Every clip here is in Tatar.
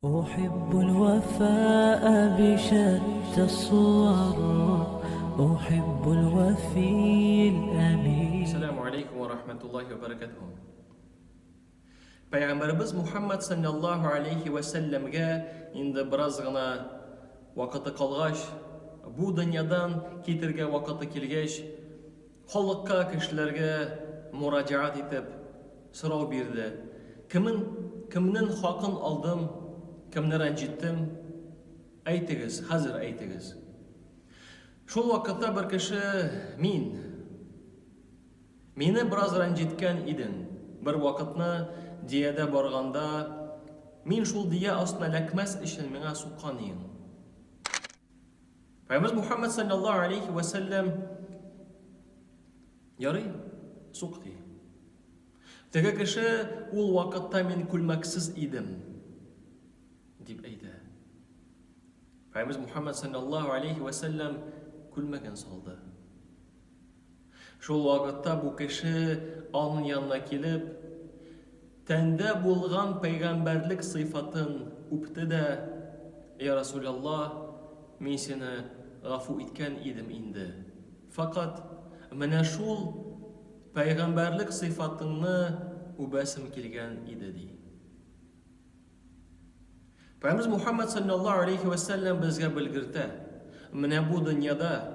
أحب الوفاء بشتى الصور، أحب الوفي الأمين. Assalamu alaikum wa rahmatullahi wa barakatuh. Пәйгамбәребез Мухаммад саллаллаһу алейхи ва сәлләмгә инде бераз гына вакыты калгач, бу дөньядан китергә вакыты килгәч, халыкка, кешеләргә мураҗаат итеп сорау бирде. Кемен, кемнең хакын алдым, кемне рәнҗеттем? Әйтегез, хәзер әйтегез. Шул вакытта бер кеше мин Мине бераз рәнҗеткән идең. Бер вакытны диядә барганда, мин шул дия астына эләкмәс өчен миңа суккан иең. Пәйгамбәребез Мухаммад саллаллаһу алейхи ва сәлләм ярый, сук ди. Теге кеше ул вакытта мин күлмәксез идем дип әйтә. Пәйгамбәребез Мухаммад саллаллаһу алейхи ва сәлләм күлмәген салды. Шул вакытта бу кеше аның янына килеп, тәндә булган пәйгамбәрлек сыйфатын үпте дә, Я Расулаллаһ, мин сине гафу иткән идем инде. Фәкать менә шул пәйгамбәрлек сыйфатыңны үбәсем килгән иде, ди. Пәйгамбәребез Мухаммад саллаллаһу алейхи ва сәлләм безгә белгертә. Менә бу дөньяда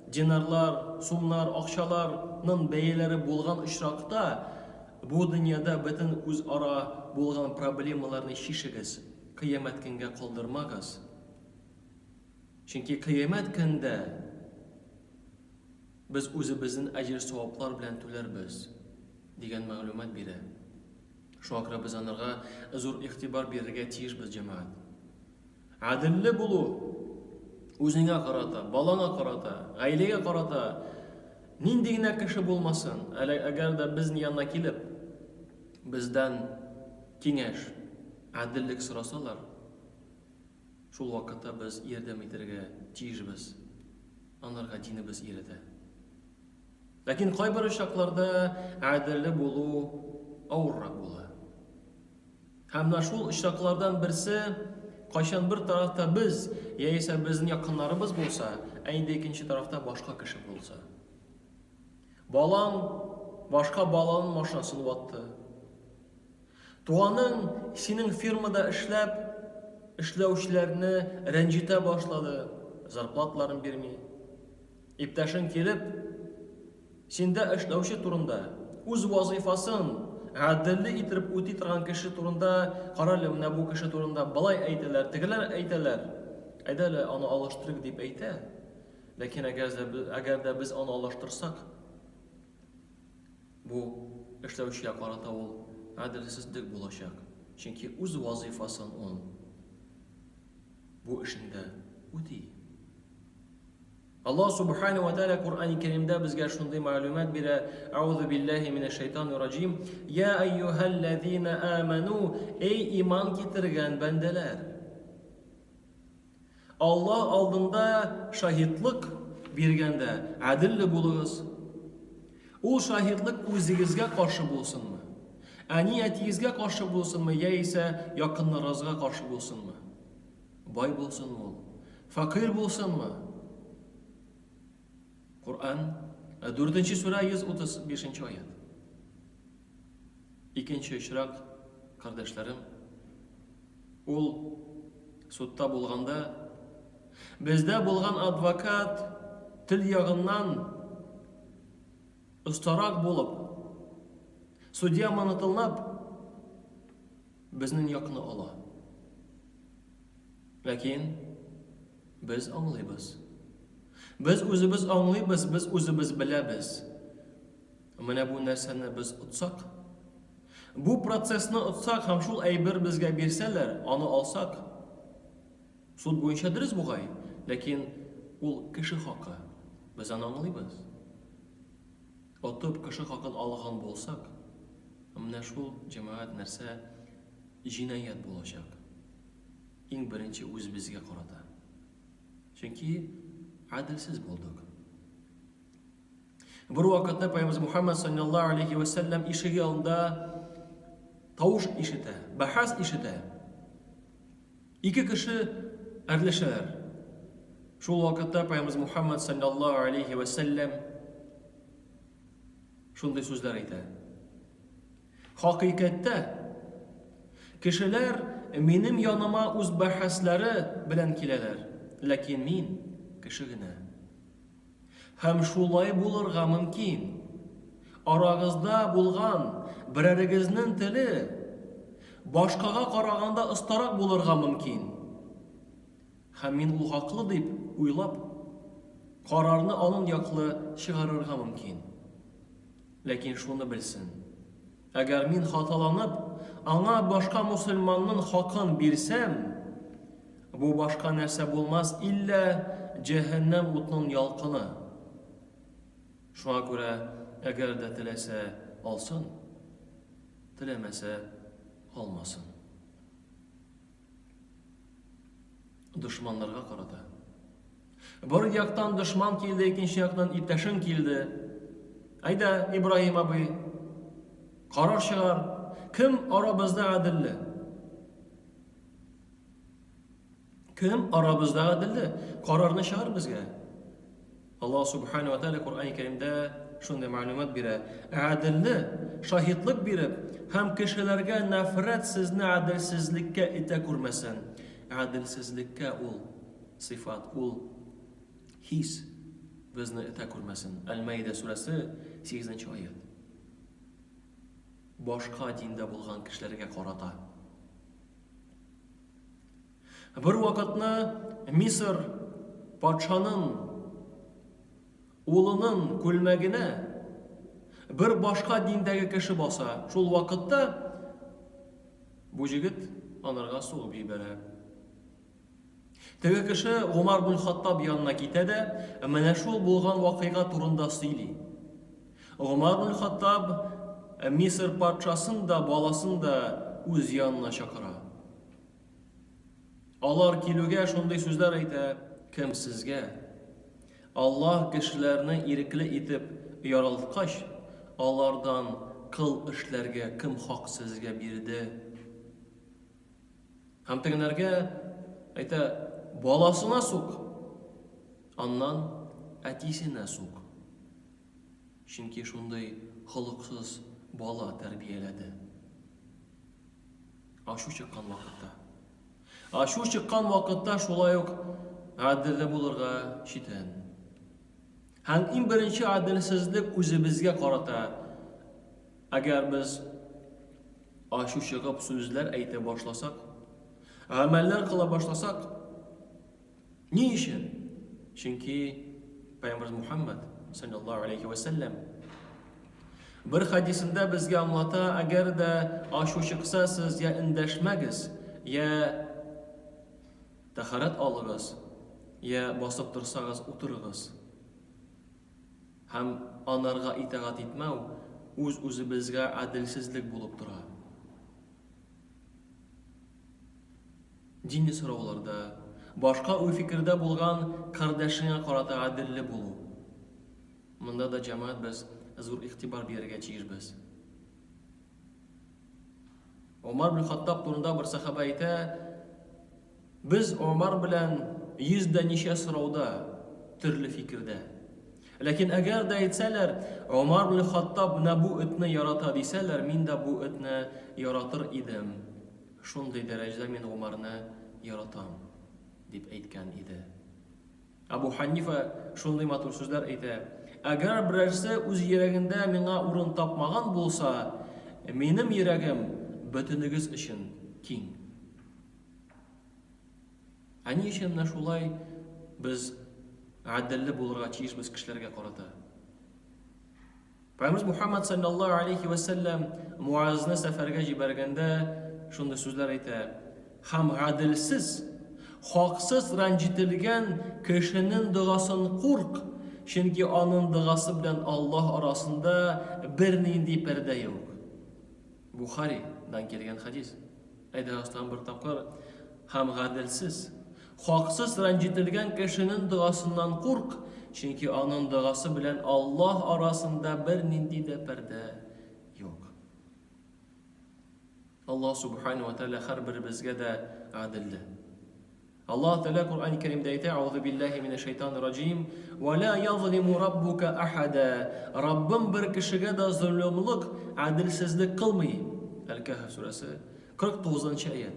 динарлар, сумнар, акчаларның бәяләре булган очракта, бу дөньяда бөтен үзара булган проблемаларны чишегез, кыямәт көнгә калдырмагыз. Чөнки кыямәт көндә без үзебезнең әҗер-саваплар белән түләрбез, дигән мәгълүмат бирә. Шуңа күрә без анарга зур игътибар бирергә тиешбез, җәмәгать. Гаделле булу үзеңә карата, балаңа карата, гаиләгә карата нинди генә кеше булмасын, әле әгәр дә безнең янына килеп, бездән киңәш, гаделлек сорасалар, шул вакытта без ярдәм итәргә тиешбез. Анарга динебез өйрәтә. Ләкин кайбер очракларда гаделле булу авыррак була. Һәм менә шул очраклардан берсе, кайчан бер тарафта без, яисә безнең якыннарыбыз булса, ә инде икенче тарафта башка кеше булса. Балаң башка баланың машинасын ватты. Туганың синең фирмада эшләп, эшләүчеләрне рәнҗетә башлады, зарплаталарын бирми. Иптәшең килеп, синдә эшләүче турында, үз вазыйфасын гаделле иттереп үти торган кеше турында, карале, менә бу кеше турында болай әйтәләр, тегеләр әйтәләр, әйдә әле аны алыштырыйк дип әйтә. Ләкин әгәр дә без аны алыштырсак, бу эшләүчегә карата ул гаделсезлек булачак, чөнки үз вазыйфасын ул бу эшендә үти. Аллаһ Субхану ва Тааля Куръани Кәримдә безгә шундый мәгълүмат бирә: Аузу биллаһи минәш шайтанир раҗим. Я айюһаллазина аману, эй иман китергән бәндәләр. Аллаһ алдында шаһитлык биргәндә гаделле булыгыз. Ул шаһитлык үзегезгә каршы булсынмы? Әни әтиегезгә каршы булсынмы, яисә якыннарыгызга каршы булсынмы? Бай булсынмы ул? Фәкыйрь булсынмы? Коръән, 4 сүрә 135 аят. Икенче очрак, кардәшләрем, ул судта булганда, бездә булган адвокат тел ягыннан остарак булып, судья моны тыңлап, безнең якны ала. Ләкин без аңлыйбыз. Без үзебез аңлыйбыз, без үзебез беләбез. Менә бу нәрсәне без отсак, бу процессны отсак һәм шул әйбер безгә бирсәләр, аны алсак, суд буенча дөрес бугай, ләкин ул кеше хакы. Без аны аңлыйбыз. Отып кеше хакын алган булсак, менә шул җәмәгать нәрсә җинаять булачак. Иң беренче үзебезгә карата. Чөнки гаделсез булдык. Бер вакытны Пәйгамбәребез Мухаммад саллаллаһу алейхи ва сәлләм ишеге алдында тавыш ишетә, бәхәс ишетә. Ике кеше әрләшәләр. Шул вакытта Пәйгамбәребез Мухаммад саллаллаһу алейхи вә сәлләм шундый сүзләр әйтә. Хакыйкатьтә кешеләр минем яныма үз бәхәсләре белән киләләр, ләкин мин кеше генә. Һәм шулай булырга мөмкин. Арагызда булган берәрегезнең теле башкага караганда остарак булырга мөмкин. Һәм мин ул хаклы дип уйлап, карарны анын яклы чыгарырга мөмкин. Ләкин шуны белсен, әгәр мин хаталанып, аңа башка мусульманнын хакын бирсәм, бу башка нәрсә булмас иллә җәһәннәм утнын ялкыны. Шуңа күрә, әгәр дә теләсә, алсын, теләмәсә, алмасын. Дошманнарга карата. Бер яктан дошман килде, икенче яктан иптәшең килде. Әйдә, Ибраһим абый, карар чыгар. Кем арабызда гаделле? Кем арабызда гаделле? Карарны чыгар безгә. Аллаһ Субхану ва Тааля Коръән Кәримдә шундый мәгълүмат бирә. Гаделле шаһитлык биреп һәм кешеләргә нәфрәт сезне гаделсезлеккә этә күрмәсен. Гаделсезлеккә ул сыйфат, ул хис безне этә күрмәсен. Әл-Мәидә сүрәсе 8 нче аять. Башка диндә булган кешеләргә карата. Бер вакытны Мисыр патшаның улының күлмәгенә бер башка диндәге кеше баса. Шул вакытта бу җегет анарга сугып җибәрә. Теге кеше Гумар бин Хаттаб янына китә дә, менә шул булган вакыйга турында сөйли. Гумар бин Хаттаб Мисыр патшасын да, баласын да үз янына чакыра. Алар килүгә шундый сүзләр әйтә, Кем сезгә, Аллаһ кешеләрне ирекле итеп яралткач, алардан кол эшләргә кем хак сезгә бирде? Һәм тегеләргә әйтә, баласына сук, аннан әтисенә сук. Чөнки шундый холыксыз бала тәрбияләде. Ачу чыккан вакытта. Ачу чыккан вакытта шулай ук гаделле булырга читен. Һәм иң беренче гаделсезлек үзебезгә карата. Әгәр без ачу чыгып сүзләр әйтә башласак, гамәлләр кыла башласак, ни өчен? Чөнки Пәйгамбәрбез Мухаммад саллаллаһу алейхи ва сәлләм бер хадисендә безгә аңлата, әгәр дә ачу чыкса, сез я эндәшмәгез, я тәһарәт алыгыз, я басып торсагыз, утырыгыз. Һәм анарга итагать итмәү үз-үзебезгә гаделсезлек булып тора. Дини сорауларда, башка уй-фикердә булган кардәшеңә карата гаделле булу. Монда да җәмәгать без зур игътибар бирергә тиешбез. Омар бин Хаттаб турында бер сахаба әйтә, без Омар белән йөз дә ничә сорауда төрле фикердә. Ләкин әгәр дә әйтсәләр, Омар бин Хаттаб менә бу этне ярата дисәләр, мин дә бу этне яратыр идем. Шундый дәрәҗәдә мин Гомарны яратам, дип әйткән иде. Абу Ханифа шундый матур сүзләр әйтә, Әгәр берәрсе үз йөрәгендә миңа урын тапмаган булса, минем йөрәгем бөтенегез өчен киң. Ә ни өчен менә шулай без гаделле булырга тиешбез кешеләргә карата? Пәйгамбәребез Мухаммад саллаллаһу алейхи ва сәлләм Муазны сәфәргә җибәргәндә шундый сүзләр әйтә: "Һәм гаделсез, хаксыз рәнҗетелгән кешенең догасын курк, чөнки аның догасы белән Аллаһ арасында бернинди пәрдә юк." Бухари дан килгән хадис. Әйдәгез тагын бер тапкыр. Һәм гаделсез, хаксыз рәнҗетелгән кешенең догасыннан курк, чөнки аның догасы белән Аллаһ арасында бернинди дә пәрдә юк. Аллаһ Субхану ва Тәгалә һәрберебезгә дә гаделле. Аллаһ Тәгалә Коръән Кәримдә әйтә, Аузу биллаһи минәш шайтанир раҗим, "Ва ла язлиму раббука ахада". Раббым бер кешегә дә золымлык, гаделсезлек кылмый. Әл-Кәһф сүрәсе, 49 аять.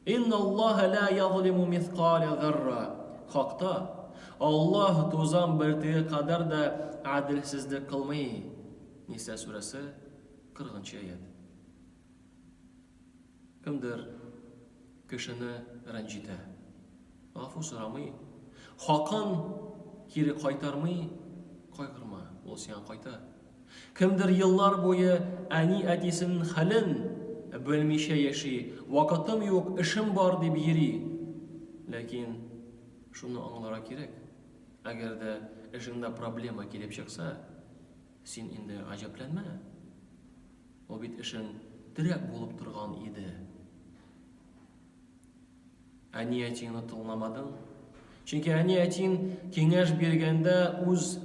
Инна Аллаһа ла язлиму мисқаля зарра. Хакта Аллаһ тузан бөртеге кадәр дә гаделсезлек кылмый. Ниса сүрәсе, 40 аять. Кемдер кешене рәнҗетә. Гафу сорамый, хакын кире кайтармый, кайгырма, ул сиңа кайта. Кемдер еллар буе әни-әтисенең хәлен белмичә яши, вакытым юк, эшем бар дип йөри. Ләкин шуны аңларга кирәк, әгәр дә эшеңдә проблема килеп чыкса, син инде гаҗәпләнмә. Ул бит эшең терәк булып торган иде. Әни-әтиеңне тыңламадың. Чөнки әни-әтиң киңәш биргәндә үз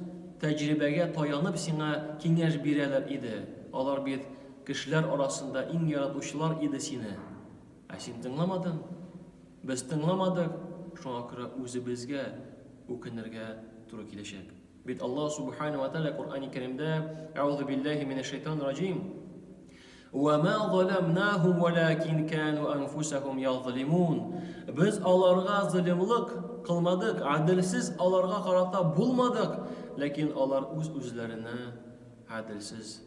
тәҗрибәгә таянып сиңа киңәш бирәләр иде. Алар бит кешеләр арасында иң яратучылар иде сине. Ә син тыңламадың. Без тыңламадык, шуңа күрә үзебезгә үкенергә туры киләчәк. Бит Аллаһ Субхану ва Тааля Коръәни Кәримдә Әгъузу биллаһи минәш шайтанир раҗим. Ва ма заламнахум валакин кану анфусахум язлимун. Без аларга золымлык кылмадык, гаделсез аларга карата булмадык, ләкин алар үз-үзләренә гаделсез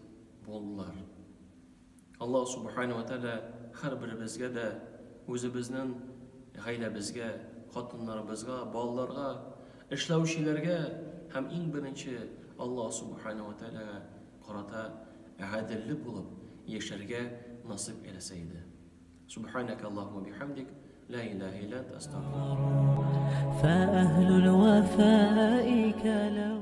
булдылар. Аллаһ Субхану ва Тааля һәрберебезгә дә үзебезнең гаиләбезгә, хатыннарыбызга, балаларга, эшләүчеләргә һәм иң беренче Аллаһ Субхану ва Тааляга карата гаделле булып яшәргә насыйп әйләсә иде. Субханaka Аллаһумма бихамдик, ла илаһа илля анта, астагфирук. فأهل الوفاء كلو